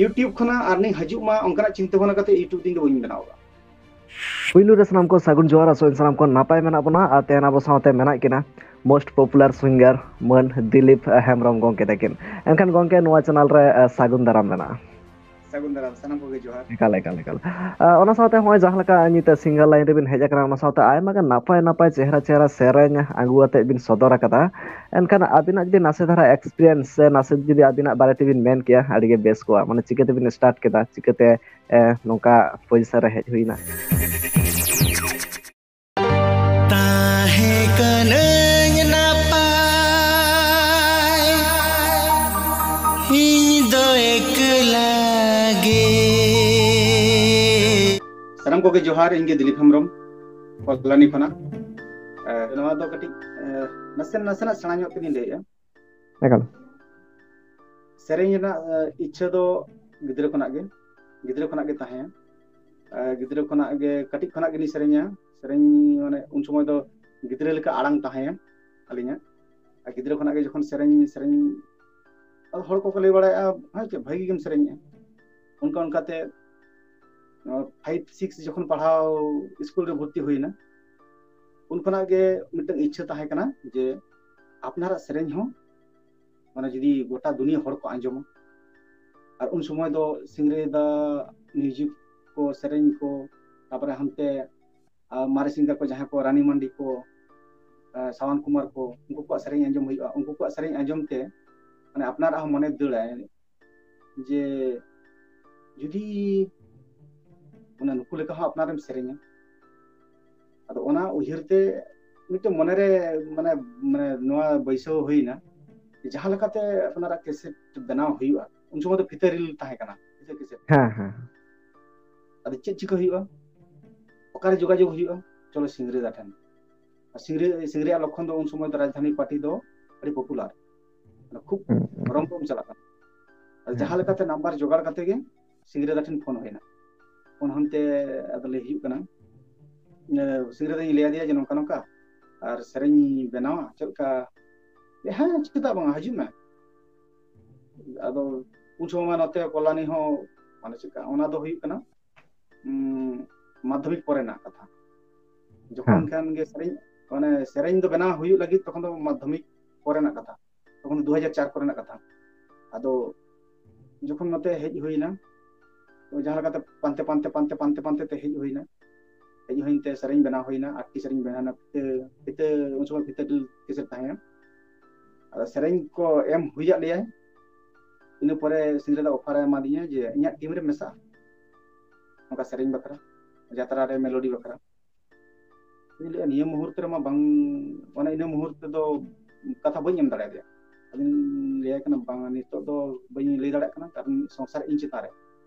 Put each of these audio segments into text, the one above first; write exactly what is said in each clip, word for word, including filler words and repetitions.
YouTube ᱠᱷᱚᱱᱟᱜ earning ᱦᱤᱡᱩᱜ ᱢᱟ, ᱚᱱᱠᱟᱱᱟᱜ ᱪᱤᱱᱛᱟᱹ ᱵᱷᱟᱵᱽᱱᱟ ᱠᱟᱛᱮ YouTube ᱫᱚ ᱤᱧ ᱫᱚ ᱵᱟᱹᱧ ᱵᱮᱱᱟᱣ ᱟᱠᱟᱫᱟ᱾ ᱯᱩᱭᱞᱩ ᱨᱮ ᱥᱟᱱᱟᱢ ᱠᱚ ᱥᱟᱹᱜᱩᱱ ᱡᱚᱦᱟᱨ, ᱟᱥᱚᱜ ᱟᱹᱧ ᱥᱟᱱᱟᱢ ᱠᱚ ᱱᱟᱯᱟᱭ ᱢᱮᱱᱟᱜ ᱵᱚᱱᱟ᱾ ᱟᱨ ᱛᱮᱦᱮᱧ ᱟᱵᱚ ᱥᱟᱶᱛᱮ ᱢᱮᱱᱟᱜ ᱠᱤᱱᱟ most popular singer ᱢᱟᱹᱱ ᱫᱤᱞᱤᱯ ᱦᱮᱢᱵᱨᱚᱢ ᱜᱚᱢᱠᱮ ᱛᱟᱹᱠᱤᱱ᱾ ᱮᱱᱠᱷᱟᱱ ᱜᱚᱢᱠᱮ, ᱱᱚᱣᱟ ᱪᱮᱱᱮᱞ ᱨᱮ ᱟᱸ, ᱥᱟᱹᱜᱩᱱ ᱫᱟᱨᱟᱢ ᱢᱮᱱᱟᱜᱼᱟ᱾ ᱥᱟᱹᱜᱩᱱ ᱫᱟᱨᱟᱢ, ᱥᱟᱱᱟᱢ ᱠᱚᱜᱮ ᱡᱚᱦᱟᱨ᱾ ᱮᱠᱟᱞ ᱮᱠᱟᱞ ᱮᱠᱟᱞ᱾ ᱟᱸ, ᱚᱱᱟ ᱥᱟᱶᱛᱮ ᱱᱚᱜᱼᱚᱭ ᱡᱟᱦᱟᱸ ᱞᱮᱠᱟ ᱱᱤᱛᱚᱜ ᱥᱤᱝᱜᱟᱨ ᱞᱟᱭᱤᱱ ᱨᱮᱵᱤᱱ ᱦᱮᱡ ᱟᱠᱟᱱᱟ, ᱚᱱᱟ ᱥᱟᱶᱛᱮ ᱟᱭᱢᱟ ᱜᱟᱱ ᱱᱟᱯᱟᱭ ᱱᱟᱯᱟᱭ ᱪᱮᱦᱨᱟ ᱪᱮᱦᱨᱟ ᱥᱮᱨᱮᱧ ᱟᱹᱜᱩ ᱟᱛᱮᱫ ᱵᱤᱱ ᱥᱚᱫᱚᱨ ᱟᱠᱟᱫᱟ᱾ ᱮᱱᱠᱷᱟᱱ ᱟᱹᱵᱤᱱᱟᱜ ᱡᱩᱫᱤ ᱱᱟᱥᱮ ᱫᱷᱟᱨᱟ experience ᱥᱮ ᱱᱟᱥᱮ ᱡᱩᱫᱤ ᱟᱹᱵᱤᱱᱟᱜ ᱵᱟᱨᱮ ᱛᱮᱵᱤᱱ ᱢᱮᱱ ᱠᱮᱭᱟ, ᱟᱹᱰᱤ ᱜᱮ ᱵᱮᱥ ᱠᱚᱜᱼᱟ᱾ ᱢᱟᱱᱮ ᱪᱤᱠᱟᱹ ᱛᱮᱵᱤᱱ start ᱠᱮᱫᱟ, ᱪᱤᱠᱟᱹᱛᱮ ᱮ, ᱱᱚᱝᱠᱟ ᱯᱚᱡᱤᱥᱚᱱ ᱨᱮ ᱦᱮᱡ ᱦᱩᱭᱱᱟ? ᱛᱟᱦᱮᱸ ᱠᱟᱹᱱᱟᱹᱧ ᱱᱟᱯᱟᱭ, ᱤᱧ ᱫᱚ ᱮᱠᱞᱟ ᱜᱮ᱾ ᱥᱟᱱᱟᱢ ᱠᱚᱜᱮ ᱡᱚᱦᱟᱨ, ᱤᱧ ᱜᱮ ᱫᱤᱞᱤᱯ ᱦᱮᱢᱵᱨᱚᱢ, ᱠᱚᱞᱟᱱᱤ ᱠᱷᱚᱱᱟᱜ᱾ ᱮ, ᱱᱚᱣᱟ ᱫᱚ ᱠᱟᱹᱴᱤᱡ, ᱮ, ᱱᱟᱥᱮ, ᱱᱟᱥᱮᱱᱟᱜ ᱥᱮᱬᱟ ᱧᱚᱜ ᱛᱮᱜᱤᱧ ᱞᱟᱹᱭᱮᱜᱼᱟ᱾ ᱮᱠᱟᱞ᱾ ᱥᱮᱨᱮᱧ ᱨᱮᱱᱟᱜ, ᱮ, ᱤᱪᱪᱷᱟᱹ ᱫᱚ ᱜᱤᱫᱽᱨᱟᱹ ᱠᱷᱚᱱᱟᱜ ᱜᱮ, ᱜᱤᱫᱽᱨᱟᱹ ᱠᱷᱚᱱᱟᱜ ᱜᱮ ᱛᱟᱦᱮᱸᱭᱟ᱾ ᱮ, ᱜᱤᱫᱽᱨᱟᱹ ᱠᱷᱚᱱᱟᱜ ᱜᱮ, ᱠᱟᱹᱴᱤᱡ ᱠᱷᱚᱱᱟᱜ ᱜᱮᱞᱤᱧ ᱥᱮᱨᱮᱧᱟ᱾ ᱥᱮᱨᱮᱧ, ᱢᱟᱱᱮ, ᱩᱱ ᱥᱚᱢᱚᱭ ᱫᱚ ᱜᱤᱫᱽᱨᱟᱹ ᱞᱮᱠᱟ ᱟᱲᱟᱝ ᱛᱟᱦᱮᱸᱭᱟ ᱟᱹᱞᱤᱧᱟᱜ᱾ ᱟᱨ ᱜᱤᱫᱽᱨᱟᱹ ᱠᱷᱚᱱᱟᱜ ᱜᱮ ᱡᱚᱠᱷᱚᱱ ᱥᱮᱨᱮᱧ, ᱥᱮᱨᱮᱧ, ᱟᱫᱚ ᱦᱚᱲ ᱠᱚᱠᱚ ᱞᱟᱹᱭ ᱵᱟᱲᱟᱭᱟ, "ᱦᱮᱸ, ᱪᱮᱫ ᱵᱷᱟᱹᱜᱤ ᱜᱮᱢ ᱥᱮᱨᱮᱧᱮᱜᱼᱟ?" ᱚᱱᱠᱟ ᱚᱱᱠᱟᱛᱮ, ᱱᱚᱣᱟ five, six ᱡᱚᱠᱷᱚᱱ ᱯᱟᱲᱦᱟᱣ ᱥᱠᱩᱞ ᱨᱮ ᱵᱷᱚᱨᱛᱤ ᱦᱩᱭᱱᱟ, ᱩᱱ ᱠᱷᱚᱱᱟᱜ ᱜᱮ ᱢᱤᱫᱴᱟᱝ ᱤᱪᱪᱷᱟᱹ ᱛᱟᱦᱮᱸ ᱠᱟᱱᱟ ᱡᱮ ᱟᱯᱱᱟᱨᱟᱜ ᱥᱮᱨᱮᱧ ᱦᱚᱸ, ᱢᱟᱱᱮ, ᱡᱩᱫᱤ ᱜᱚᱴᱟ ᱫᱩᱱᱤᱭᱟᱹ ᱦᱚᱲ ᱠᱚ ᱟᱸᱡᱚᱢᱟ᱾ ᱟᱨ ᱩᱱ ᱥᱚᱢᱚᱭ ᱫᱚ ᱥᱤᱝᱨᱟᱹᱭ ᱫᱟ music ᱠᱚ, ᱥᱮᱨᱮᱧ ᱠᱚ, ᱛᱟᱨᱯᱚᱨᱮ ᱦᱟᱱᱛᱮ, ᱟᱨ ᱢᱟᱨᱮ ᱥᱤᱝᱜᱟᱨ ᱠᱚ ᱡᱟᱦᱟᱸᱭ ᱠᱚ, ᱨᱟᱱᱤ ᱢᱟᱱᱰᱤ ᱠᱚ, ᱟᱨ ᱥᱟᱣᱟᱱ ᱠᱩᱢᱟᱨ ᱠᱚ, ᱩᱱᱠᱩ ᱠᱚᱣᱟᱜ ᱥᱮᱨᱮᱧ ᱟᱸᱡᱚᱢ ᱦᱩᱭᱩᱜᱼᱟ᱾ ᱩᱱᱠᱩ ᱠᱚᱣᱟᱜ ᱥᱮᱨᱮᱧ ᱟᱸᱡᱚᱢ ᱛᱮ, ᱢᱟᱱᱮ, ᱟᱯᱱᱟᱨᱟᱜ ᱦᱚᱸ ᱢᱚᱱᱮ ᱫᱟᱹᱲᱟᱭ ᱡᱮ ᱡᱩᱫᱤ, ᱢᱟᱱᱮ, ᱱᱩᱠᱩ ᱞᱮᱠᱟ ᱦᱚᱸ ᱟᱯᱱᱟᱨᱮᱢ ᱥᱮᱨᱮᱧᱟ᱾ ᱟᱫᱚ ᱚᱱᱟ ᱩᱭᱦᱟᱹᱨ ᱛᱮ ᱢᱤᱫᱴᱮᱱ ᱢᱚᱱᱮᱨᱮ, ᱢᱟᱱᱮ, ᱢᱟᱱᱮ, ᱱᱚᱣᱟ ᱵᱟᱹᱭᱥᱟᱹᱣ ᱦᱩᱭᱱᱟ ᱡᱮ ᱡᱟᱦᱟᱸ ᱞᱮᱠᱟᱛᱮ ᱟᱯᱱᱟᱨᱟᱜ ᱠᱮᱥᱮᱴ ᱵᱮᱱᱟᱣ ᱦᱩᱭᱩᱜᱼᱟ᱾ ᱩᱱ ᱥᱚᱢᱚᱭ ᱫᱚ ᱯᱷᱤᱛᱟᱹ ᱨᱤᱞ ᱛᱟᱦᱮᱸ ᱠᱟᱱᱟ, ᱯᱷᱤᱛᱟᱹ ᱠᱮᱥᱮᱴ᱾ ᱦᱮᱸ, ᱦᱮᱸ᱾ ᱟᱫᱚ ᱪᱮᱫ ᱪᱤᱠᱟᱹ ᱦᱩᱭᱩᱜᱼᱟ? ᱚᱠᱟᱨᱮ ᱡᱳᱜᱟᱡᱳᱜᱽ ᱦᱩᱭᱩᱜᱼᱟ? ᱪᱚᱞᱚ, ᱥᱤᱝᱨᱟᱹᱭ ᱫᱟ ᱴᱷᱮᱱ᱾ ᱟᱨ ᱥᱤᱝᱨᱟᱹᱭ, ᱥᱤᱝᱨᱟᱹᱭᱟᱜ ᱞᱚᱠᱠᱷᱚᱱ ᱫᱚ ᱩᱱ ᱥᱚᱢᱚᱭ ᱫᱚ ᱨᱟᱡᱽᱫᱷᱟᱱᱤ ᱯᱟᱨᱴᱤ ᱫᱚ ᱟᱹᱰᱤ popular, ᱢᱟᱱᱮ, ᱠᱷᱩᱵ ᱦᱩᱸ, ᱦᱩᱸ᱾ ᱨᱚᱢ ᱨᱚᱢ ᱪᱟᱞᱟᱜ ᱠᱟᱱᱟ᱾ ᱟᱨ ᱦᱮᱸ᱾ ᱡᱟᱦᱟᱸ ᱞᱮᱠᱟᱛᱮ ᱱᱟᱢᱵᱟᱨ ᱡᱚᱜᱟᱲ ᱠᱟᱛᱮ ᱜᱮ ᱥᱤᱝᱨᱟᱹᱭ ᱫᱟ ᱴᱷᱮᱱ ᱯᱷᱳᱱ ᱦᱩᱭᱱᱟ᱾ ᱯᱷᱳᱱ ᱦᱟᱱᱛᱮ ᱟᱫᱚ ᱞᱟᱹᱭ ᱦᱩᱭᱩᱜ ᱠᱟᱱᱟ, ᱮ, ᱥᱤᱝᱨᱟᱹᱭ ᱫᱟᱧ ᱞᱟᱹᱭ ᱟᱫᱮᱭᱟ ᱡᱮ ᱱᱚᱝᱠᱟ ᱱᱚᱝᱠᱟ ᱟᱨ ᱥᱮᱨᱮᱧ ᱵᱮᱱᱟᱣᱟ, ᱪᱮᱫ ᱞᱮᱠᱟ? ᱦᱮᱸ, ᱪᱮᱫᱟᱜ ᱵᱟᱝ, ᱦᱤᱡᱩᱜ ᱢᱮ᱾ ᱟᱫᱚ ᱩᱱ ᱥᱚᱢᱚᱭ ᱢᱟ ᱱᱚᱛᱮ ᱠᱚᱞᱟᱱᱤ ᱦᱚᱸ, ᱢᱟᱱᱮ ᱪᱮᱫᱠᱟ, ᱚᱱᱟ ᱫᱚ ᱦᱩᱭᱩᱜ ᱠᱟᱱᱟ ᱩᱸ, ᱢᱟᱫᱽᱫᱷᱚᱢᱤᱠ ᱯᱚᱨᱮ ᱨᱮᱱᱟᱜ ᱠᱟᱛᱷᱟ᱾ ᱡᱚᱠᱷᱚᱱ ᱦᱮᱸ᱾ ᱠᱷᱟᱱ ᱜᱮ ᱥᱮᱨᱮᱧ, ᱢᱟᱱᱮ ᱥᱮᱨᱮᱧ ᱫᱚ ᱵᱮᱱᱟᱣ ᱦᱩᱭᱩᱜ ᱞᱟᱹᱜᱤᱫ, ᱛᱚᱠᱷᱚᱱ ᱫᱚ ᱢᱟᱫᱽᱫᱷᱚᱢᱤᱠ ᱯᱚᱨᱮ ᱨᱮᱱᱟᱜ ᱠᱟᱛᱷᱟ, ᱛᱚᱠᱷᱚᱱ ᱫᱚ ᱫᱩ ᱦᱟᱡᱟᱨ ᱪᱟᱨ ᱠᱚᱨᱮᱱᱟᱜ ᱠᱟᱛᱷᱟ᱾ ᱟᱫᱚ ᱡᱚᱠᱷᱚᱱ ᱱᱚᱛᱮ ᱦᱮᱡ ᱦᱩᱭᱱᱟ, ᱛᱚ ᱡᱟᱦᱟᱸ ᱞᱮᱠᱟᱛᱮ ᱯᱟᱱᱛᱮ ᱯᱟᱱᱛᱮ ᱯᱟᱱᱛᱮ ᱯᱟᱱᱛᱮ ᱯᱟᱱᱛᱮ ᱛᱮ ᱦᱮᱡ ᱦᱩᱭᱱᱟ, ᱦᱮᱡ ᱦᱩᱭᱮᱱ ᱛᱮ ᱥᱮᱨᱮᱧ ᱵᱮᱱᱟᱣ ᱦᱩᱭᱱᱟ, ᱟᱴᱴᱤ ᱥᱮᱨᱮᱧ ᱵᱮᱱᱟᱣ ᱮᱱᱟ᱾ ᱯᱷᱤᱛᱟᱹ, ᱯᱷᱤᱛᱟᱹ, ᱩᱱ ᱥᱚᱢᱚᱭ ᱯᱷᱤᱛᱟᱹ ᱰᱤᱞ ᱠᱮᱥᱮᱴ ᱛᱟᱦᱮᱸ ᱠᱟᱱᱟ᱾ ᱟᱫᱚ ᱥᱮᱨᱮᱧ ᱠᱚ ᱮᱢ ᱦᱩᱭᱟᱫ ᱞᱮᱭᱟ᱾ ᱤᱱᱟᱹ ᱯᱚᱨᱮ ᱥᱤᱝᱨᱟᱹᱫᱟ ᱚᱯᱷᱟᱨ ᱮ ᱮᱢᱟᱫᱤᱧᱟ ᱡᱮ ᱤᱧᱟᱹᱜ ᱴᱤᱢ ᱨᱮ ᱢᱮᱥᱟᱜ, ᱱᱚᱝᱠᱟ ᱥᱮᱨᱮᱧ ᱵᱟᱠᱷᱨᱟ, ᱡᱟᱛᱨᱟ ᱨᱮ ᱢᱮᱞᱳᱰᱤ ᱵᱟᱠᱷᱨᱟ᱾ ᱤᱧ ᱞᱟᱹᱭᱟ ᱱᱤᱭᱟᱹ ᱢᱩᱦᱩᱨᱛᱚ ᱨᱮᱢᱟ ᱵᱟᱝ, ᱢᱟᱱᱮ ᱤᱱᱟᱹ ᱢᱩᱦᱩᱨᱛᱚ ᱫᱚ ᱠᱟᱛᱷᱟ ᱵᱟᱹᱧ ᱮᱢ ᱫᱟᱲᱮᱭᱟᱫᱮᱭᱟ᱾ ᱟᱫᱚᱧ ᱞᱟᱹᱭᱟᱭ ᱠᱟᱱᱟ, ᱵᱟᱝ, ᱱᱤᱛᱚᱜ ᱫᱚ ᱵᱟᱹᱧ ᱞᱟᱹᱭ ᱫᱟᱲᱮᱭᱟᱜ ᱠᱟᱱᱟ, ᱠᱟᱨᱚᱱ ᱥᱚᱝᱥᱟᱨ ᱤᱧ ᱪᱮᱛᱟᱱ ᱨᱮ᱾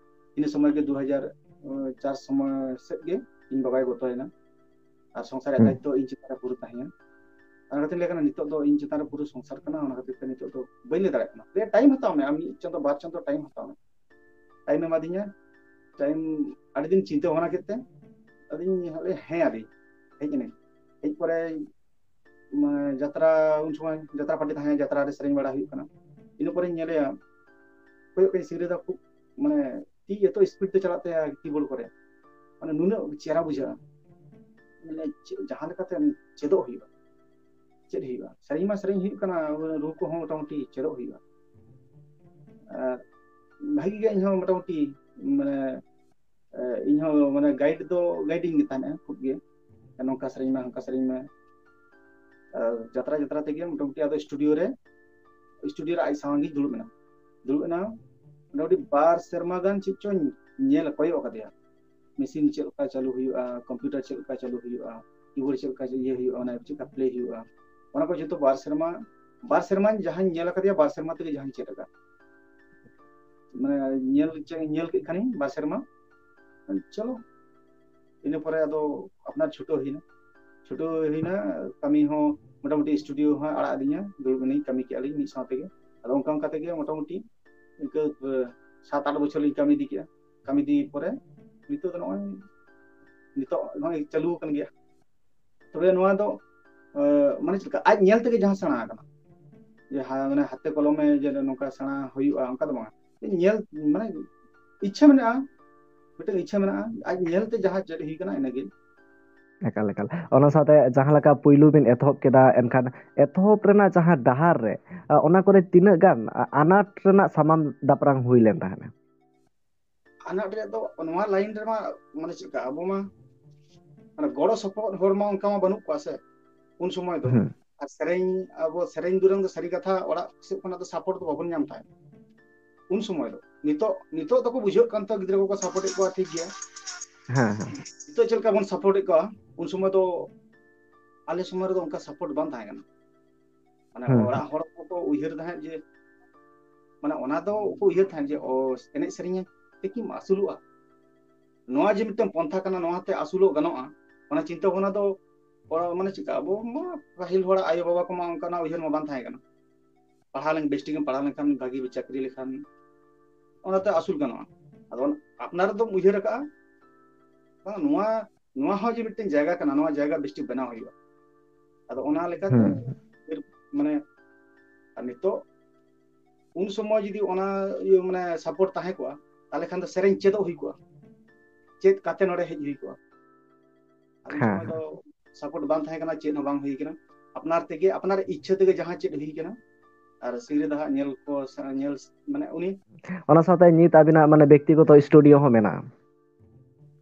ᱤᱱᱟᱹ ᱥᱚᱢᱚᱭ ᱜᱮ ᱫᱩ ᱦᱟᱡᱟᱨ ᱪᱟᱨ ᱥᱚᱢᱚᱭ ᱥᱮᱫ ᱜᱮ ᱤᱧ ᱵᱟᱵᱟᱭ ᱜᱚᱛᱚᱭᱮᱱᱟ᱾ ᱟᱨ ᱥᱚᱝᱥᱟᱨ ᱨᱮᱭᱟᱜ ᱦᱩᱸ᱾ ᱫᱟᱭᱤᱛᱛᱚ ᱤᱧ ᱪᱮᱛᱟᱱ ᱨᱮ ᱯᱩᱨᱟᱹ ᱛᱟᱦᱮᱸᱭᱮᱱᱟ᱾ ᱚᱱᱟ ᱠᱷᱟᱹᱛᱤᱨ ᱞᱟᱹᱭ ᱠᱟᱱᱟ, ᱱᱤᱛᱚᱜ ᱫᱚ ᱤᱧ ᱪᱮᱛᱟᱱ ᱨᱮ ᱯᱩᱨᱟᱹ ᱥᱚᱝᱥᱟᱨ ᱠᱟᱱᱟ, ᱚᱱᱟ ᱠᱷᱟᱹᱛᱤᱨ ᱛᱮ ᱱᱤᱛᱚᱜ ᱫᱚ ᱵᱟᱹᱧ ᱞᱟᱹᱭ ᱫᱟᱲᱮᱭᱟᱜ ᱠᱟᱱᱟ᱾ ᱞᱟᱹᱭ, ᱴᱟᱭᱤᱢ ᱦᱟᱛᱟᱣ ᱢᱮ, ᱟᱢ ᱢᱤᱫ ᱪᱟᱸᱫᱚ ᱵᱟᱨ ᱪᱟᱸᱫᱚ ᱴᱟᱭᱤᱢ ᱦᱟᱛᱟᱣ ᱢᱮ᱾ ᱴᱟᱭᱤᱢ ᱮᱢᱟᱫᱤᱧᱟ, ᱴᱟᱭᱤᱢ ᱟᱹᱰᱤ ᱫᱤᱱ ᱪᱤᱱᱛᱟᱹ ᱵᱷᱟᱵᱽᱱᱟ ᱠᱮᱫ ᱛᱮ ᱟᱫᱚᱧ ᱞᱟᱹᱭ, ᱦᱮᱸ ᱟᱹᱫᱤᱧ, ᱦᱮᱡ ᱮᱱᱟᱹᱧ᱾ ᱦᱮᱡ ᱯᱚᱨᱮ ᱢᱟᱱᱮ ᱡᱟᱛᱨᱟ, ᱩᱱ ᱥᱚᱢᱚᱭ ᱡᱟᱛᱨᱟ ᱯᱟᱨᱴᱤ ᱛᱟᱦᱮᱸ, ᱡᱟᱛᱨᱟ ᱨᱮ ᱥᱮᱨᱮᱧ ᱵᱟᱲᱟ ᱦᱩᱭᱩᱜ ᱠᱟᱱᱟ᱾ ᱤᱱᱟᱹ ᱯᱚᱨᱮᱧ ᱧᱮᱞᱮᱭᱟ, ᱠᱚᱭᱚᱜ ᱠᱟᱹᱧ ᱥᱤᱝᱨᱟᱹᱫᱟ ᱠᱷᱩᱵ ᱢᱟᱱᱮ ᱛᱤ ᱮᱛᱚ ᱥᱯᱤᱰ ᱛᱮ ᱪᱟᱞᱟᱜ ᱛᱟᱭᱟ ᱠᱤᱵᱳᱨᱰ ᱠᱚᱨᱮ, ᱢᱟᱱᱮ ᱱᱩᱱᱟᱹᱜ ᱪᱮᱦᱨᱟ ᱵᱩᱡᱷᱟᱹᱜᱼᱟ᱾ ᱢᱟᱱᱮ ᱪᱮ-, ᱡᱟᱦᱟᱸ ᱞᱮᱠᱟᱛᱮ ᱪᱮᱫᱚᱜ ᱦᱩᱭᱩᱜᱼᱟ, ᱪᱮᱫ ᱦᱩᱭᱩᱜᱼᱟ, ᱥᱮᱨᱮᱧ ᱢᱟ ᱥᱮᱨᱮᱧ ᱦᱩᱭᱩᱜ ᱠᱟᱱᱟ, ᱨᱩ ᱠᱚᱦᱚᱸ ᱢᱚᱴᱟᱢᱩᱴᱤ ᱪᱮᱫᱚᱜ ᱦᱩᱭᱩᱜᱼᱟ᱾ ᱟᱨ ᱵᱷᱟᱜᱤ ᱜᱮ ᱤᱧᱦᱚᱸ ᱢᱚᱴᱟᱢᱩᱴᱤ ᱢᱟᱱᱮ, ᱮ, ᱤᱧᱦᱚᱸ ᱢᱟᱱᱮ ᱜᱟᱭᱤᱰ ᱫᱚ ᱜᱟᱭᱤᱰᱤᱧ ᱜᱮ ᱛᱟᱦᱮᱱᱟ ᱠᱷᱩᱵ ᱜᱮ, ᱱᱚᱝᱠᱟ ᱥᱮᱨᱮᱧ ᱢᱮ, ᱦᱟᱱᱠᱟ ᱥᱮᱨᱮᱧ ᱢᱮ᱾ ᱟᱨ ᱡᱟᱛᱨᱟ ᱡᱟᱛᱨᱟ ᱛᱮᱜᱮ ᱢᱚᱴᱟᱢᱩᱴᱤ ᱟᱫᱚ ᱥᱴᱩᱰᱤᱭᱳ ᱨᱮ, ᱥᱴᱩᱰᱤᱭᱳ ᱨᱮ ᱟᱡ ᱥᱟᱶ ᱜᱮᱧ ᱫᱩᱲᱩᱵ ᱮᱱᱟ᱾ ᱫᱩᱲᱩᱵ ᱮᱱᱟ, ᱢᱚᱴᱟᱢᱩᱴᱤ ᱵᱟᱨ ᱥᱮᱨᱢᱟ ᱜᱟᱱ ᱪᱮᱫ ᱪᱚᱧ ᱧᱮᱞ ᱠᱚᱭᱚᱜ ᱟᱠᱟᱫᱮᱭᱟ, ᱢᱮᱥᱤᱱ ᱪᱮᱫ ᱞᱮᱠᱟ ᱪᱟᱹᱞᱩ ᱦᱩᱭᱩᱜᱼᱟ, ᱠᱚᱢᱯᱤᱭᱩᱴᱟᱨ ᱪᱮᱫ ᱞᱮᱠᱟ ᱪᱟᱹᱞᱩ ᱦᱩᱭᱩᱜᱼᱟ, ᱠᱤᱵᱳᱨᱰ ᱪᱮᱫ ᱞᱮᱠᱟ ᱤᱭᱟᱹ ᱦᱩᱭᱩᱜᱼᱟ, ᱚᱱᱟ ᱪᱮᱫ ᱞᱮᱠᱟ ᱯᱞᱮ ᱦᱩᱭᱩᱜᱼᱟ, ᱚᱱᱟ ᱠᱚ ᱡᱚᱛᱚ ᱵᱟᱨ ᱥᱮᱨᱢᱟ, ᱵᱟᱨ ᱥᱮᱨᱢᱟᱧ ᱡᱟᱦᱟᱸᱧ ᱧᱮᱞ ᱟᱠᱟᱫᱮᱭᱟ, ᱵᱟᱨ ᱥᱮᱨᱢᱟ ᱛᱮᱜᱮ ᱡᱟᱦᱟᱸᱧ ᱪᱮᱫ ᱟᱠᱟᱫ᱾ ᱢᱟᱱᱮ ᱧᱮᱞ ᱪᱮ-, ᱧᱮᱞ ᱠᱮᱫ ᱠᱷᱟᱱᱤᱧ ᱵᱟᱨ ᱥᱮᱨᱢᱟ, ᱪᱚᱞᱚ, ᱤᱱᱟᱹ ᱯᱚᱨᱮ ᱟᱫᱚ ᱟᱯᱱᱟᱨ ᱪᱷᱩᱴᱟᱹᱣ ᱦᱩᱭᱱᱟ᱾ ᱪᱷᱩᱴᱟᱹᱣ ᱦᱩᱭᱱᱟ, ᱠᱟᱹᱢᱤ ᱦᱚᱸ ᱢᱚᱴᱟᱢᱩᱴᱤ ᱥᱴᱩᱰᱤᱭᱳ ᱦᱚᱸ ᱟᱲᱟᱜ ᱟᱹᱫᱤᱧᱟ, ᱫᱩᱲᱩᱵ ᱮᱱᱟᱹᱧ, ᱠᱟᱹᱢᱤ ᱠᱮᱜᱼᱟ ᱞᱤᱧ ᱢᱤᱫ ᱥᱟᱶ ᱛᱮᱜᱮ᱾ ᱟᱫᱚ ᱚᱱᱠᱟ ᱚᱱᱠᱟ ᱛᱮᱜᱮ ᱢᱚᱴᱟᱢᱩᱴᱤ ᱤᱱᱠᱟᱹ, ᱮ, ᱥᱟᱛ ᱟᱴ ᱵᱚᱪᱷᱚᱨ ᱞᱤᱧ ᱠᱟᱹᱢᱤ ᱤᱫᱤ ᱠᱮᱜᱼᱟ᱾ ᱠᱟᱹᱢᱤ ᱤᱫᱤ ᱯᱚᱨᱮ ᱱᱤᱛᱚᱜ ᱫᱚ ᱱᱚᱜᱼᱚᱭ ᱱᱤᱛᱚᱜ ᱱᱚᱜᱼᱚᱭ ᱪᱟᱹᱞᱩ ᱟᱠᱟᱱ ᱜᱮᱭᱟ᱾ ᱛᱚᱵᱮ ᱱᱚᱣᱟ ᱫᱚ, ᱮ, ᱢᱟᱱᱮ ᱪᱮᱫ ᱞᱮᱠᱟ, ᱟᱡ ᱧᱮᱞ ᱛᱮᱜᱮ ᱡᱟᱦᱟᱸ ᱥᱮᱬᱟ ᱟᱠᱟᱱᱟ, ᱡᱟᱦᱟᱸ ᱢᱟᱱᱮ ᱦᱟᱛᱮ ᱠᱚᱞᱚᱢᱮ ᱡᱮ ᱱᱚᱝᱠᱟ ᱥᱮᱬᱟ ᱦᱩᱭᱩᱜᱼᱟ, ᱚᱱᱠᱟ ᱫᱚ ᱵᱟᱝ᱾ ᱧᱮᱞ, ᱢᱟᱱᱮ ᱤᱪᱪᱷᱟᱹ ᱢᱮᱱᱟᱜᱼᱟ, ᱢᱤᱫᱴᱟᱝ ᱤᱪᱪᱷᱟᱹ ᱢᱮᱱᱟᱜᱼᱟ, ᱟᱡ ᱧᱮᱞᱛᱮ ᱡᱟᱦᱟᱸ ᱪᱮᱫ ᱦᱩᱭ ᱠᱟᱱᱟ ᱤᱱᱟᱹᱜᱮ᱾ ᱮᱠᱟᱞ ᱮᱠᱟᱞ᱾ ᱚᱱᱟ ᱥᱟᱶᱛᱮ ᱡᱟᱦᱟᱸ ᱞᱮᱠᱟ ᱯᱩᱭᱞᱩ ᱵᱤᱱ ᱮᱛᱚᱦᱚᱵ ᱠᱮᱫᱟ, ᱮᱱᱠᱷᱟᱱ ᱮᱛᱚᱦᱚᱵ ᱨᱮᱱᱟᱜ ᱡᱟᱦᱟᱸ ᱰᱟᱦᱟᱨ ᱨᱮ ᱚᱱᱟ ᱠᱚᱨᱮ ᱛᱤᱱᱟᱹᱜ ᱜᱟᱱ ᱟᱱᱟᱴ ᱨᱮᱱᱟᱜ ᱥᱟᱢᱟᱝ ᱫᱟᱯᱨᱟᱝ ᱦᱩᱭ ᱞᱮᱱ ᱛᱟᱦᱮᱸᱱᱟ? ᱟᱱᱟᱴ ᱨᱮᱭᱟᱜ ᱫᱚ ᱱᱚᱣᱟ ᱞᱟᱭᱤᱱ ᱨᱮᱢᱟ, ᱢᱟᱱᱮ ᱪᱮᱫ ᱞᱮᱠᱟ, ᱟᱵᱚ ᱢᱟ ᱢᱟᱱᱮ ᱜᱚᱲᱚ ᱥᱚᱯᱚᱦᱚᱫ ᱦᱚᱲ ᱢᱟ ᱚᱱᱠᱟ ᱢᱟ ᱵᱟᱹᱱᱩᱜ ᱠᱚᱣᱟ ᱥᱮ ᱩᱱ ᱥᱚᱢᱚᱭ ᱫᱚ᱾ ᱟᱨ ᱥᱮᱨᱮᱧ, ᱟᱵᱚ ᱥᱮᱨᱮᱧ ᱫᱩᱨᱟᱹᱝ ᱫᱚ ᱥᱟᱹᱨᱤ ᱠᱟᱛᱷᱟ ᱚᱲᱟᱜ ᱥᱮᱫ ᱠᱷᱚᱱᱟᱜ ᱫᱚ ᱥᱟᱯᱳᱨᱴ ᱫᱚ ᱵᱟᱵᱚᱱ ᱧᱟᱢ ᱛᱟᱦᱮᱸᱫ ᱩᱱ ᱥᱚᱢᱚᱭ ᱫᱚ᱾ ᱱᱤᱛᱚᱜ, ᱱᱤᱛᱚᱜ ᱫᱚᱠᱚ ᱵᱩᱡᱷᱟᱹᱜ ᱠᱟᱱ ᱛᱟᱦᱮᱸ, ᱜᱤᱫᱽᱨᱟᱹ ᱠᱚᱠᱚ ᱥᱟᱯᱳᱨᱴ ᱮᱫ ᱠᱚᱣᱟ, ᱴᱷᱤᱠ ᱜᱮᱭᱟ᱾ ᱦᱮᱸ ᱦᱮᱸ᱾ ᱱᱤᱛᱚᱜ ᱪᱮᱫ ᱞᱮᱠᱟ ᱵᱚᱱ ᱥᱟᱯᱳᱨᱴ ᱮᱫ ᱠᱚᱣᱟ, ᱩᱱ ᱥᱚᱢᱚᱭ ᱫᱚ ᱟᱞᱮ ᱥᱚᱢᱚᱭ ᱨᱮᱫᱚ ᱚᱱᱠᱟ ᱥᱟᱯᱳᱨᱴ ᱵᱟᱝ ᱛᱟᱦᱮᱸ ᱠᱟᱱᱟ᱾ ᱢᱟᱱᱮ ᱦᱩᱸ᱾ ᱚᱲᱟᱜ ᱦᱚᱲ ᱠᱚᱠᱚ ᱩᱭᱦᱟᱹᱨ ᱛᱟᱦᱮᱸᱫ ᱡᱮ, ᱢᱟᱱᱮ ᱚᱱᱟ ᱫᱚ ᱠᱚ ᱩᱭᱦᱟᱹᱨ ᱛᱟᱦᱮᱸᱫ ᱡᱮ, ᱚ, ᱮᱱᱮᱡ ᱥᱮᱨᱮᱧ ᱛᱮᱠᱤᱢ ᱟᱹᱥᱩᱞᱚᱜᱼᱟ, ᱱᱚᱣᱟ ᱡᱮ ᱢᱤᱫᱴᱟᱝ ᱯᱚᱱᱛᱷᱟ ᱠᱟᱱᱟ, ᱱᱚᱣᱟᱛᱮ ᱟᱹᱥᱩᱞᱚᱜ ᱜᱟᱱᱚᱜᱼᱟ, ᱚᱱᱟ ᱪᱤᱱᱛᱟᱹ ᱵᱷᱟᱵᱽᱱᱟ ᱫᱚ ᱚᱲᱟᱜ, ᱢᱟᱱᱮ ᱪᱮᱫᱠᱟ, ᱟᱵᱚ ᱢᱟ ᱯᱟᱹᱦᱤᱞ ᱦᱚᱲᱟᱜ ᱟᱭᱳ ᱵᱟᱵᱟ ᱠᱚᱢᱟ ᱚᱱᱠᱟᱱᱟᱜ ᱩᱭᱦᱟᱹᱨ ᱢᱟ ᱵᱟᱝ ᱛᱟᱦᱮᱸ ᱠᱟᱱᱟ᱾ ᱯᱟᱲᱦᱟᱣ ᱞᱮᱱ, ᱵᱮᱥ ᱴᱷᱤᱠᱮᱢ ᱯᱟᱲᱦᱟᱣ ᱞᱮᱱᱠᱷᱟᱱ, ᱵᱷᱟᱹᱜᱤ ᱪᱟᱹᱠᱨᱤ ᱞᱮᱠᱷᱟᱱ, ᱚᱱᱟᱛᱮ ᱟᱹᱥᱩᱞ ᱜᱟᱱᱚᱜᱼᱟ᱾ ᱟᱫᱚ ᱟᱯᱱᱟᱨ ᱫᱚᱢ ᱩᱭᱦᱟᱹᱨ ᱟᱠᱟᱫᱼᱟ, ᱵᱟᱝ, ᱱᱚᱣᱟ, ᱱᱚᱣᱟ ᱦᱚᱸ ᱡᱮ ᱢᱤᱫᱴᱮᱱ ᱡᱟᱭᱜᱟ ᱠᱟᱱᱟ, ᱱᱚᱣᱟ ᱡᱟᱭᱜᱟ ᱵᱮᱥ ᱴᱷᱤᱠ ᱵᱮᱱᱟᱣ ᱦᱩᱭᱩᱜᱼᱟ᱾ ᱟᱫᱚ ᱚᱱᱟ ᱞᱮᱠᱟᱛᱮ ᱦᱩᱸ᱾ ᱢᱟᱱᱮ, ᱟᱨ ᱱᱤᱛᱚᱜ ᱩᱱ ᱥᱚᱢᱚᱭ ᱡᱩᱫᱤ ᱚᱱᱟ ᱤᱭᱟᱹ ᱢᱟᱱᱮ ᱥᱟᱯᱳᱨᱴ ᱛᱟᱦᱮᱸ ᱠᱚᱜᱼᱟ, ᱛᱟᱦᱚᱞᱮ ᱠᱷᱟᱱ ᱫᱚ ᱥᱮᱨᱮᱧ ᱪᱮᱫᱚᱜ ᱦᱩᱭ ᱠᱚᱜᱼᱟ, ᱪᱮᱫ ᱠᱟᱛᱮ ᱱᱚᱰᱮ ᱦᱮᱡ ᱦᱩᱭ ᱠᱚᱜᱼᱟ᱾ ᱟᱫᱚ ᱩᱱ ᱦᱮᱸ, ᱥᱚᱢᱚᱭ ᱫᱚ ᱥᱟᱯᱳᱨᱴ ᱵᱟᱝ ᱛᱟᱦᱮᱸ ᱠᱟᱱᱟ, ᱪᱮᱫ ᱦᱚᱸ ᱵᱟᱝ ᱦᱩᱭ ᱠᱟᱱᱟ᱾ ᱟᱯᱱᱟᱨ ᱛᱮᱜᱮ, ᱟᱯᱱᱟᱨ ᱤᱪᱪᱷᱟᱹ ᱛᱮᱜᱮ ᱡᱟᱦᱟᱸ ᱪᱮᱫ ᱦᱩᱭ ᱠᱟᱱᱟ, ᱟᱨ ᱥᱤᱝᱨᱟᱹ ᱫᱟᱦᱟᱜ ᱧᱮᱞ ᱠᱚ ᱥᱟ-, ᱧᱮᱞ, ᱢᱟᱱᱮ ᱩᱱᱤ ᱚᱱᱟ ᱥᱟᱶᱛᱮ ᱱᱤᱛ ᱟᱵᱤᱱᱟᱜ ᱢᱟᱱᱮ ᱵᱮᱠᱛᱤᱜᱚᱛᱚ ᱥᱴᱩᱰᱤᱭᱳ ᱦᱚᱸ ᱢᱮᱱᱟᱜᱼᱟ?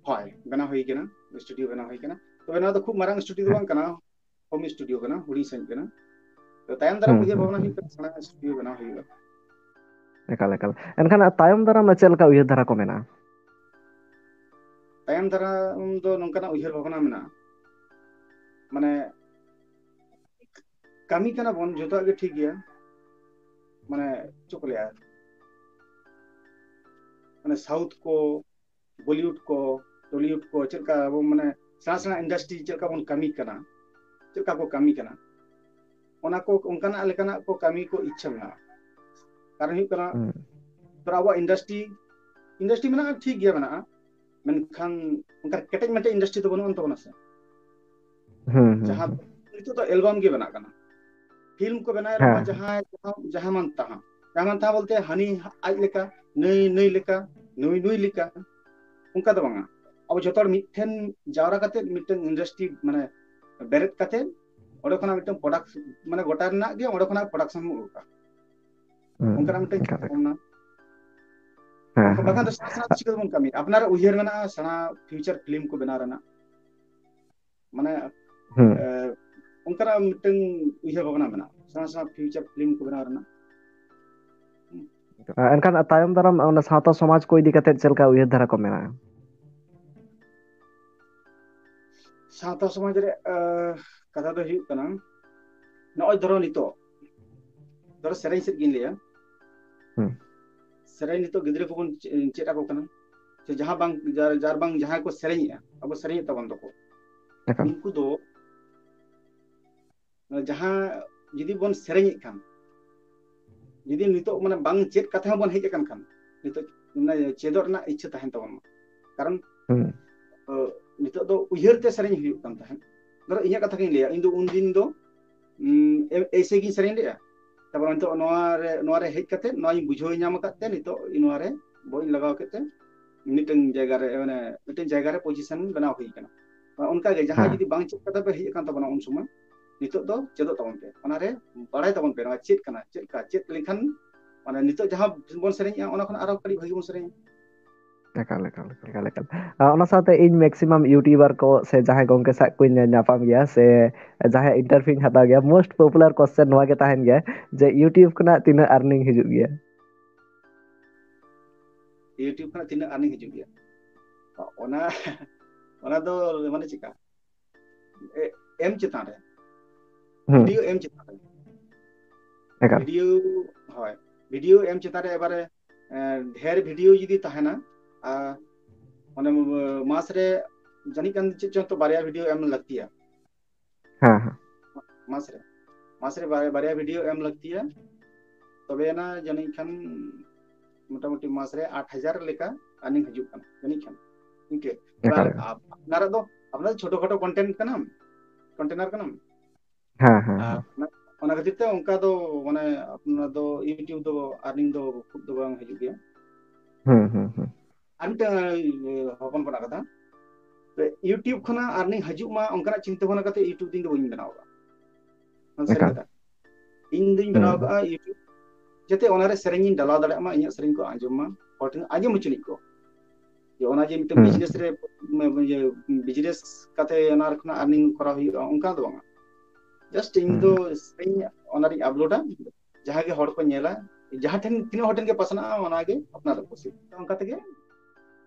ᱦᱳᱭ, ᱵᱮᱱᱟᱣ ᱦᱩᱭ ᱠᱟᱱᱟ, ᱥᱴᱩᱰᱤᱭᱳ ᱵᱮᱱᱟᱣ ᱦᱩᱭ ᱠᱟᱱᱟ᱾ ᱛᱚᱵᱮ ᱱᱚᱣᱟ ᱫᱚ ᱠᱷᱩᱵ ᱢᱟᱨᱟᱝ ᱥᱴᱩᱰᱤᱭᱳ ᱫᱚ ᱦᱮᱸ᱾ ᱵᱟᱝ ᱠᱟᱱᱟ, ᱦᱳᱢ ᱥᱴᱩᱰᱤᱭᱳ ᱠᱟᱱᱟ, ᱦᱩᱰᱤᱧ ᱥᱟᱺᱦᱤᱡ ᱠᱟᱱᱟ᱾ ᱛᱚ ᱛᱟᱭᱚᱢ ᱫᱟᱨᱟᱢ ᱦᱩᱸ, ᱩᱭᱦᱟᱹᱨ ᱦᱩᱸ, ᱵᱷᱟᱵᱽᱱᱟ ᱦᱩᱸ᱾ ᱦᱩᱭᱩᱜ ᱠᱟᱱᱟ, ᱥᱮᱬᱟ ᱥᱴᱩᱰᱤᱭᱳ ᱵᱮᱱᱟᱣ ᱦᱩᱭᱩᱜᱼᱟ᱾ ᱮᱠᱟᱞ, ᱮᱠᱟᱞ᱾ ᱮᱱᱠᱷᱟᱱ ᱛᱟᱭᱚᱢ ᱫᱟᱨᱟᱢ ᱪᱮᱫ ᱞᱮᱠᱟ ᱩᱭᱦᱟᱹᱨ ᱫᱷᱟᱨᱟ ᱠᱚ ᱢᱮᱱᱟᱜᱼᱟ? ᱛᱟᱭᱚᱢ ᱫᱟᱨᱟᱢ ᱫᱚ ᱱᱚᱝᱠᱟᱱᱟᱜ ᱩᱭᱦᱟᱹᱨ ᱵᱷᱟᱵᱽᱱᱟ ᱢᱮᱱᱟᱜᱼᱟ, ᱢᱟᱱᱮ ᱠᱟᱹᱢᱤ ᱠᱟᱱᱟ ᱵᱚᱱ, ᱡᱚᱛᱚᱣᱟᱜ ᱜᱮ ᱴᱷᱤᱠ ᱜᱮᱭᱟ, ᱢᱟᱱᱮ ᱪᱮᱫ ᱠᱚ ᱞᱟᱹᱭᱟ, ᱢᱟᱱᱮ ᱥᱟᱣᱩᱛᱷ ᱠᱚ, ᱵᱚᱞᱤᱣᱩᱰ ᱠᱚ, ᱴᱚᱞᱤᱣᱩᱰ ᱠᱚ, ᱪᱮᱫ ᱞᱮᱠᱟ ᱟᱵᱚ ᱢᱟᱱᱮ ᱥᱮᱬᱟ ᱥᱮᱬᱟ ᱤᱱᱰᱟᱥᱴᱨᱤ ᱪᱮᱫ ᱞᱮᱠᱟ ᱵᱚᱱ ᱠᱟᱹᱢᱤ ᱠᱟᱱᱟ, ᱪᱮᱫ ᱞᱮᱠᱟ ᱠᱚ ᱠᱟᱹᱢᱤ ᱠᱟᱱᱟ, ᱚᱱᱟ ᱠᱚ, ᱚᱱᱠᱟᱱᱟᱜ ᱞᱮᱠᱟᱱᱟᱜ ᱠᱚ ᱠᱟᱹᱢᱤ ᱠᱚ ᱤᱪᱪᱷᱟᱹ ᱢᱮᱱᱟᱜᱼᱟ᱾ ᱠᱟᱨᱚᱱ ᱦᱩᱭᱩᱜ ᱠᱟᱱᱟ, ᱦᱩᱸ᱾ ᱫᱷᱚᱨᱚ ᱟᱵᱚᱣᱟᱜ ᱤᱱᱰᱟᱥᱴᱨᱤ, ᱤᱱᱰᱟᱥᱴᱨᱤ ᱢᱮᱱᱟᱜᱼᱟ, ᱴᱷᱤᱠ ᱜᱮᱭᱟ, ᱢᱮᱱᱟᱜᱼᱟ, ᱢᱮᱱᱠᱷᱟᱱ ᱚᱱᱠᱟ ᱠᱮᱴᱮᱡ ᱢᱮᱴᱮᱡ ᱤᱱᱰᱟᱥᱴᱨᱤ ᱫᱚ ᱵᱟᱹᱱᱩᱜ ᱟᱱ ᱛᱟᱵᱚᱱᱟ ᱥᱮ᱾ ᱦᱩᱸ, ᱦᱩᱸ, ᱡᱟᱦᱟᱸ ᱦᱩᱸ᱾ ᱱᱤᱛᱚᱜ ᱫᱚ ᱮᱞᱵᱟᱢ ᱜᱮ ᱵᱮᱱᱟᱜ ᱠᱟᱱᱟ, ᱯᱷᱤᱞᱢ ᱠᱚ ᱵᱮᱱᱟᱣᱮᱫ ᱨᱮᱦᱚᱸ, ᱦᱮᱸ᱾ ᱡᱟᱦᱟᱸᱭ, ᱡᱟᱦᱟᱸ, ᱡᱟᱦᱟᱸ ᱢᱟᱱ ᱛᱟᱦᱟᱸ, ᱡᱟᱦᱟᱸ ᱢᱟᱱᱛᱷᱟ ᱵᱚᱞᱛᱮ ᱦᱟᱹᱱᱤ ᱟᱡ ᱞᱮᱠᱟ, ᱱᱩᱭ ᱱᱩᱭ ᱞᱮᱠᱟ, ᱱᱩᱭ ᱱᱩᱭ ᱞᱮᱠᱟ, ᱚᱱᱠᱟ ᱫᱚ ᱵᱟᱝᱟ᱾ ᱟᱵᱚ ᱡᱷᱚᱛᱚ ᱦᱚᱲ ᱢᱤᱫ ᱴᱷᱮᱱ ᱡᱟᱣᱨᱟ ᱠᱟᱛᱮ ᱢᱤᱫᱴᱟᱝ ᱤᱱᱰᱟᱥᱴᱨᱤ ᱢᱟᱱᱮ ᱵᱮᱨᱮᱫ ᱠᱟᱛᱮ ᱚᱸᱰᱮ ᱠᱷᱚᱱᱟᱜ ᱢᱤᱫᱴᱟᱝ ᱯᱨᱚᱰᱟᱠᱴ ᱢᱟᱱᱮ ᱜᱚᱴᱟ ᱨᱮᱱᱟᱜ ᱜᱮ ᱚᱸᱰᱮ ᱠᱷᱚᱱᱟᱜ ᱯᱨᱚᱰᱟᱠᱥᱚᱱ ᱵᱚᱱ ᱩᱰᱩᱠᱟ᱾ ᱦᱩᱸ, ᱚᱱᱠᱟᱱᱟᱜ ᱢᱤᱫᱴᱟᱝ ᱮᱠᱟᱞ, ᱮᱠᱟᱞ᱾ ᱵᱷᱟᱵᱽᱱᱟ᱾ ᱦᱮᱸ, ᱵᱟᱠᱷᱟᱱ ᱦᱮᱸ᱾ ᱫᱚ ᱥᱮᱬᱟ ᱥᱮᱬᱟ ᱪᱤᱠᱟᱹ ᱛᱮᱵᱚᱱ ᱠᱟᱹᱢᱤᱭᱟ? ᱟᱯᱱᱟᱨᱟᱜ ᱩᱭᱦᱟᱹᱨ ᱢᱮᱱᱟᱜᱼᱟ ᱥᱮᱬᱟ ᱯᱷᱤᱭᱩᱪᱟᱨ ᱯᱷᱤᱞᱢ ᱠᱚ ᱵᱮᱱᱟᱣ ᱨᱮᱱᱟᱜ, ᱢᱟᱱᱮ ᱦᱩᱸ᱾ ᱮ, ᱚᱱᱠᱟᱱᱟᱜ ᱢᱤᱫᱴᱟᱝ ᱩᱭᱦᱟᱹᱨ ᱵᱷᱟᱵᱽᱱᱟ ᱢᱮᱱᱟᱜᱼᱟ ᱥᱮᱬᱟ ᱥᱮᱬᱟ ᱯᱷᱤᱭᱩᱪᱟᱨ ᱯᱷᱤᱞᱢ ᱠᱚ ᱵᱮᱱᱟᱣ ᱨᱮᱱᱟᱜ᱾ ᱮᱱᱠᱷᱟᱱ ᱛᱟᱭᱚᱢ ᱫᱟᱨᱟᱢ ᱚᱱᱟ ᱥᱟᱶᱛᱟ ᱥᱚᱢᱟᱡᱽ ᱠᱚ ᱤᱫᱤ ᱠᱟᱛᱮ ᱪᱮᱫ ᱞᱮᱠᱟ ᱩᱭᱦᱟᱹᱨ ᱫᱷᱟᱨᱟ ᱠᱚ ᱢᱮᱱᱟᱜᱼᱟ? ᱥᱟᱶᱛᱟ ᱥᱚᱢᱟᱡᱽ ᱨᱮ, ᱮ, ᱠᱟᱛᱷᱟ ᱫᱚ ᱦᱩᱭᱩᱜ ᱠᱟᱱᱟ, ᱱᱚᱜᱼᱚᱭ ᱫᱷᱚᱨᱚ ᱱᱤᱛᱚᱜ ᱫᱷᱚᱨᱚ ᱥᱮᱨᱮᱧ ᱥᱮᱫ ᱜᱤᱧ ᱞᱟᱹᱭᱟ᱾ ᱦᱩᱸ᱾ ᱥᱮᱨᱮᱧ ᱱᱤᱛᱚᱜ ᱜᱤᱫᱽᱨᱟᱹ ᱠᱚᱵᱚᱱ ᱪᱮ-, ᱪᱮᱫ ᱟᱠᱚ ᱠᱟᱱᱟ, ᱥᱮ ᱡᱟᱦᱟᱸ ᱵᱟᱝ ᱡᱟᱨ, ᱡᱟᱨ ᱵᱟᱝ ᱡᱟᱦᱟᱸᱭ ᱠᱚ ᱥᱮᱨᱮᱧᱮᱜᱼᱟ, ᱟᱵᱚ ᱥᱮᱨᱮᱧᱮᱫ ᱛᱟᱵᱚᱱ ᱫᱚᱠᱚ, ᱮᱠᱟᱞ᱾ ᱩᱱᱠᱩ ᱫᱚ ᱡᱟᱦᱟᱸ ᱡᱩᱫᱤ ᱵᱚᱱ ᱥᱮᱨᱮᱧᱮᱫ ᱠᱷᱟᱱ, ᱡᱩᱫᱤ ᱱᱤᱛᱚᱜ ᱢᱟᱱᱮ ᱵᱟᱝ ᱪᱮᱫ ᱠᱟᱛᱮ ᱦᱚᱸᱵᱚᱱ ᱦᱮᱡ ᱟᱠᱟᱱ ᱠᱷᱟᱱ, ᱱᱤᱛᱚᱜ ᱢᱟᱱᱮ ᱪᱮᱫᱚᱜ ᱨᱮᱱᱟᱜ ᱤᱪᱪᱷᱟᱹ ᱛᱟᱦᱮᱱ ᱛᱟᱵᱚᱱ ᱢᱟ᱾ ᱠᱟᱨᱚᱱ ᱦᱩᱸ᱾ ᱛᱚ, ᱱᱤᱛᱚᱜ ᱫᱚ ᱩᱭᱦᱟᱹᱨ ᱛᱮ ᱥᱮᱨᱮᱧ ᱦᱩᱭᱩᱜ ᱠᱟᱱ ᱛᱟᱦᱮᱸᱫ᱾ ᱫᱷᱚᱨᱚ ᱤᱧᱟᱹᱜ ᱠᱟᱛᱷᱟ ᱜᱤᱧ ᱞᱟᱹᱭᱟ, ᱤᱧ ᱫᱚ ᱩᱱᱫᱤᱱ ᱫᱚ, ᱩᱢ, ᱮ-, ᱮᱭᱥᱮ ᱜᱤᱧ ᱥᱮᱨᱮᱧ ᱞᱮᱜᱼᱟ᱾ ᱛᱟᱨᱯᱚᱨ ᱱᱤᱛᱚᱜ ᱱᱚᱣᱟ ᱨᱮ, ᱱᱚᱣᱟ ᱨᱮ ᱦᱮᱡ ᱠᱟᱛᱮ ᱱᱚᱣᱟᱧ ᱵᱩᱡᱷᱟᱹᱣ ᱧᱟᱢ ᱟᱠᱟᱫ ᱛᱮ ᱱᱤᱛᱚᱜ ᱱᱚᱣᱟ ᱨᱮ ᱵᱚᱦᱚᱜ ᱤᱧ ᱞᱟᱜᱟᱣ ᱠᱮᱫ ᱛᱮ ᱢᱤᱫᱴᱮᱱ ᱡᱟᱭᱜᱟ ᱨᱮ, ᱢᱟᱱᱮ ᱢᱤᱫᱴᱮᱱ ᱡᱟᱭᱜᱟ ᱨᱮ ᱯᱚᱡᱤᱥᱚᱱ ᱵᱮᱱᱟᱣ ᱦᱩᱭ ᱟᱠᱟᱱᱟ᱾ ᱚᱱᱠᱟ ᱜᱮ ᱡᱟᱦᱟᱸᱭ ᱦᱮᱸ᱾ ᱡᱩᱫᱤ ᱵᱟᱝ ᱪᱮᱫ ᱠᱟᱛᱮ ᱯᱮ ᱦᱮᱡ ᱟᱠᱟᱱ ᱛᱟᱵᱚᱱᱟ ᱩᱱ ᱥᱚᱢᱚᱭ, ᱱᱤᱛᱚᱜ ᱫᱚ ᱪᱮᱫᱚᱜ ᱛᱟᱵᱚᱱ ᱯᱮ, ᱚᱱᱟ ᱨᱮ ᱵᱟᱲᱟᱭ ᱛᱟᱵᱚᱱ ᱯᱮ ᱱᱚᱣᱟ ᱪᱮᱫ ᱠᱟᱱᱟ, ᱪᱮᱫ ᱞᱮᱠᱟ, ᱪᱮᱫ ᱞᱮᱱᱠᱷᱟᱱ ᱢᱟᱱᱮ ᱱᱤᱛᱚᱜ ᱡᱟᱦᱟᱸ ᱵᱚᱱ ᱥᱮᱨᱮᱧᱮᱜᱼᱟ ᱚᱱᱟ ᱠᱷᱚᱱ ᱟᱨᱚ ᱠᱟᱹᱴᱤᱡ ᱵᱷᱟᱹᱜᱤ ᱵᱚᱱ ᱥᱮᱨᱮᱧᱟ᱾ ᱮᱠᱟᱞ, ᱮᱠᱟᱞ, ᱮᱠᱟᱞ, ᱮᱠᱟᱞ᱾ ᱟᱨ ᱚᱱᱟ ᱥᱟᱶᱛᱮ ᱤᱧ ᱢᱮᱠᱥᱤᱢᱟᱢ ᱤᱭᱩᱴᱤᱭᱩᱵᱟᱨ ᱠᱚ ᱥᱮ ᱡᱟᱦᱟᱸᱭ ᱜᱚᱝᱠᱮ ᱥᱟᱶ ᱠᱚᱧ ᱧᱟ-, ᱧᱟᱯᱟᱢ ᱜᱮᱭᱟ ᱥᱮ ᱡᱟᱦᱟᱸᱭ ᱤᱱᱴᱟᱨᱵᱷᱤᱣ ᱤᱧ ᱦᱟᱛᱟᱣ ᱜᱮᱭᱟ, most popular question ᱱᱚᱣᱟ ᱜᱮ ᱛᱟᱦᱮᱱ ᱜᱮᱭᱟ ᱡᱮ YouTube ᱠᱷᱚᱱᱟᱜ ᱛᱤᱱᱟᱹᱜ earning ᱦᱤᱡᱩᱜ ᱜᱮᱭᱟ? YouTube ᱠᱷᱚᱱᱟᱜ ᱛᱤᱱᱟᱹᱜ earning ᱦᱤᱡᱩᱜ ᱜᱮᱭᱟ? ᱚᱱᱟ, ᱚᱱᱟ ᱫᱚ ᱢᱟᱱᱮ ᱪᱮᱫᱠᱟ? ᱮ-, ᱮᱢ ᱪᱮᱛᱟᱱ ᱨᱮ᱾ ᱦᱩᱸ᱾ ᱵᱷᱤᱰᱤᱭᱳ ᱮᱢ ᱪᱮᱛᱟᱱ ᱨᱮ᱾ ᱮᱠᱟᱞ᱾ ᱵᱷᱤᱰᱤᱭᱳ, ᱦᱳᱭ, ᱵᱷᱤᱰᱤᱭᱳ ᱮᱢ ᱪᱮᱛᱟᱱ ᱨᱮ ᱮᱵᱟᱨᱮ, ᱮ, ᱰᱷᱮᱨ ᱵᱷᱤᱰᱤᱭᱳ ᱡᱩᱫᱤ ᱛᱟᱦᱮᱱᱟ, ᱟᱨ ᱚᱱᱮ, ᱢᱟᱥ ᱨᱮ ᱡᱟᱹᱱᱤᱡ ᱠᱷᱟᱱ ᱪᱮᱫ ᱪᱚᱝ ᱛᱚ ᱵᱟᱨᱭᱟ ᱵᱷᱤᱰᱤᱭᱳ ᱮᱢ ᱞᱟᱹᱠᱛᱤᱭᱟ᱾ ᱦᱮᱸ, ᱦᱮᱸ᱾ ᱢᱟᱥ ᱨᱮ, ᱢᱟᱥ ᱨᱮ ᱵᱟᱨᱭᱟ, ᱵᱟᱨᱭᱟ ᱵᱷᱤᱰᱤᱭᱳ ᱮᱢ ᱞᱟᱹᱠᱛᱤᱭᱟ, ᱛᱚᱵᱮ ᱮᱱᱟ ᱡᱟᱹᱱᱤᱡ ᱠᱷᱟᱱ ᱢᱚᱴᱟᱢᱩᱴᱤ ᱢᱟᱥ ᱨᱮ ᱟᱴ ᱦᱟᱡᱟᱨ ᱞᱮᱠᱟ earning ᱦᱤᱡᱩᱜ ᱠᱟᱱᱟ ᱡᱟᱹᱱᱤᱡ ᱠᱷᱟᱱ᱾ ᱤᱱᱠᱟᱹ᱾ ᱮᱵᱟᱨ ᱮᱠᱟᱞ, ᱮᱠᱟᱞ᱾ ᱟᱯ-, ᱟᱯᱱᱟᱨᱟᱜ ᱫᱚ, ᱟᱯᱱᱟᱨ ᱫᱚ ᱪᱷᱳᱴᱳ ᱠᱷᱟᱴᱳ content ᱠᱟᱱᱟᱢ, content ᱠᱟᱱᱟᱢ᱾ ᱦᱮᱸ, ᱦᱮᱸ, ᱟᱨ ᱦᱮᱸ᱾ ᱚᱱᱟ, ᱚᱱᱟ ᱠᱷᱟᱹᱛᱤᱨ ᱛᱮ ᱚᱱᱠᱟ ᱫᱚ ᱢᱟᱱᱮ ᱟᱯᱱᱟᱨ ᱫᱚ YouTube ᱫᱚ earning ᱫᱚ ᱠᱷᱩᱵ ᱫᱚ ᱵᱟᱝ ᱦᱤᱡᱩᱜ ᱜᱮᱭᱟ᱾ ᱦᱩᱸ ᱦᱩᱸ ᱦᱩᱸ ᱟᱨ ᱢᱤᱫᱴᱟᱝ ᱤᱭᱟᱹ ᱦᱚᱯᱚᱱ ᱦᱚᱯᱚᱱᱟᱜ ᱠᱟᱛᱷᱟ, ᱛᱚ YouTube ᱠᱷᱚᱱᱟᱜ earning ᱦᱤᱡᱩᱜ ᱢᱟ ᱚᱱᱠᱟᱱᱟᱜ ᱪᱤᱱᱛᱟᱹ ᱵᱷᱟᱵᱽᱱᱟ ᱠᱟᱛᱮ YouTube ᱫᱚ ᱤᱧ ᱫᱚ ᱵᱟᱹᱧ ᱵᱮᱱᱟᱣ ᱟᱠᱟᱫᱟ᱾ ᱚᱱᱟ ᱥᱟᱹᱨᱤ ᱮᱠᱟᱞ᱾ ᱠᱟᱛᱷᱟ, ᱤᱧ ᱫᱚᱧ ᱵᱮᱱᱟᱣ ᱦᱩᱸ ᱟᱠᱟᱫᱼᱟ YouTube ᱡᱟᱛᱮ ᱚᱱᱟᱨᱮ ᱥᱮᱨᱮᱧ ᱤᱧ ᱰᱟᱞᱟᱣ ᱫᱟᱲᱮᱭᱟᱜ ᱢᱟ, ᱤᱧᱟᱹᱜ ᱥᱮᱨᱮᱧ ᱠᱚ ᱟᱸᱡᱚᱢ ᱢᱟ, ᱦᱚᱲ ᱴᱷᱮᱱ ᱟᱸᱡᱚᱢ ᱦᱚᱪᱚᱱᱤᱡ ᱠᱚ᱾ ᱡᱮ ᱚᱱᱟ ᱡᱮ ᱢᱤᱫᱴᱮᱱ ᱦᱩᱸ ᱵᱤᱡᱽᱱᱮᱥ ᱨᱮ ᱤᱭᱟᱹ ᱵᱤᱡᱽᱱᱮᱥ ᱠᱟᱛᱮ ᱚᱱᱟ ᱠᱷᱚᱱᱟᱜ earning ᱠᱚᱨᱟᱣ ᱦᱩᱭᱩᱜᱼᱟ, ᱚᱱᱠᱟ ᱫᱚ ᱵᱟᱝᱟ᱾ Just ᱤᱧ ᱫᱚ ᱦᱩᱸ ᱥᱮᱨᱮᱧ ᱚᱱᱟᱨᱤᱧ ᱟᱯᱞᱳᱰᱟ, ᱡᱟᱦᱟᱸ ᱜᱮ ᱦᱚᱲ ᱠᱚ ᱧᱮᱞᱟ, ᱡᱟᱦᱟᱸ ᱴᱷᱮᱱ ᱛᱤᱱᱟᱹᱜ ᱦᱚᱲ ᱴᱷᱮᱱ ᱜᱮ ᱯᱟᱥᱱᱟᱜᱼᱟ, ᱚᱱᱟᱜᱮ ᱟᱯᱱᱟᱨ ᱠᱩᱥᱤ᱾ ᱚᱱᱠᱟ ᱛᱮᱜᱮ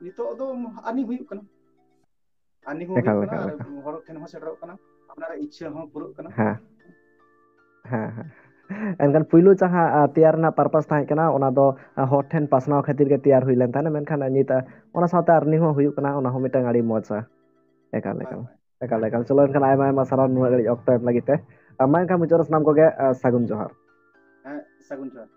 ᱱᱤᱛᱚᱜ ᱫᱚ earning ᱦᱩᱭᱩᱜ ᱠᱟᱱᱟ᱾ Earning ᱦᱚᱸ ᱦᱩᱭᱩᱜ ᱮᱠᱟᱞ ᱠᱟᱱᱟ ᱮᱠᱟᱞ ᱟᱨ ᱮᱠᱟᱞ᱾ ᱦᱚᱲ ᱴᱷᱮᱱ ᱦᱚᱸ ᱥᱮᱴᱮᱨᱚᱜ ᱠᱟᱱᱟ, ᱟᱯᱱᱟᱨᱟᱜ ᱤᱪᱪᱷᱟᱹ ᱦᱚᱸ ᱯᱩᱨᱟᱹᱜ ᱠᱟᱱᱟ᱾ ᱦᱮᱸ ᱦᱮᱸ ᱦᱮᱸ᱾ ᱮᱱᱠᱷᱟᱱ ᱯᱩᱭᱞᱩ ᱡᱟᱦᱟᱸ ᱟᱸ, ᱛᱮᱭᱟᱨ ᱨᱮᱱᱟᱜ ᱯᱟᱨᱯᱟᱥ ᱛᱟᱦᱮᱸ ᱠᱟᱱᱟ, ᱚᱱᱟ ᱫᱚ ᱟᱸ, ᱦᱚᱲ ᱴᱷᱮᱱ ᱯᱟᱥᱱᱟᱣ ᱠᱷᱟᱹᱛᱤᱨ ᱜᱮ ᱛᱮᱭᱟᱨ ᱦᱩᱭ ᱞᱮᱱ ᱛᱟᱦᱮᱸᱱᱟ, ᱢᱮᱱᱠᱷᱟᱱ ᱱᱤᱛ ᱟᱸ, ᱚᱱᱟ ᱥᱟᱶᱛᱮ earning ᱦᱚᱸ ᱦᱩᱭᱩᱜ ᱠᱟᱱᱟ, ᱚᱱᱟ ᱦᱚᱸ ᱢᱤᱫᱴᱟᱝ ᱟᱹᱰᱤ ᱢᱚᱡᱽ᱾ ᱮᱠᱟᱞ ᱦᱳᱭ ᱮᱠᱟᱞ᱾ ᱦᱳᱭ᱾ ᱮᱠᱟᱞ ᱮᱠᱟᱞ᱾ ᱪᱚᱞᱚ ᱮᱱᱠᱷᱟᱱ ᱟᱭᱢᱟ ᱟᱭᱢᱟ ᱥᱟᱨᱦᱟᱣ ᱱᱩᱱᱟᱹᱜ ᱜᱷᱟᱹᱲᱤᱡ ᱚᱠᱛᱚ ᱮᱢ ᱞᱟᱹᱜᱤᱫ ᱛᱮ᱾ ᱟᱨ ᱢᱟ ᱮᱱᱠᱷᱟᱱ ᱢᱩᱪᱟᱹᱫ ᱨᱮ ᱥᱟᱱᱟᱢ ᱠᱚᱜᱮ ᱟᱸ, ᱥᱟᱹᱜᱩᱱ ᱡᱚᱦᱟᱨ᱾ ᱦᱮᱸ, ᱥᱟᱹᱜᱩᱱ ᱡᱚᱦᱟᱨ᱾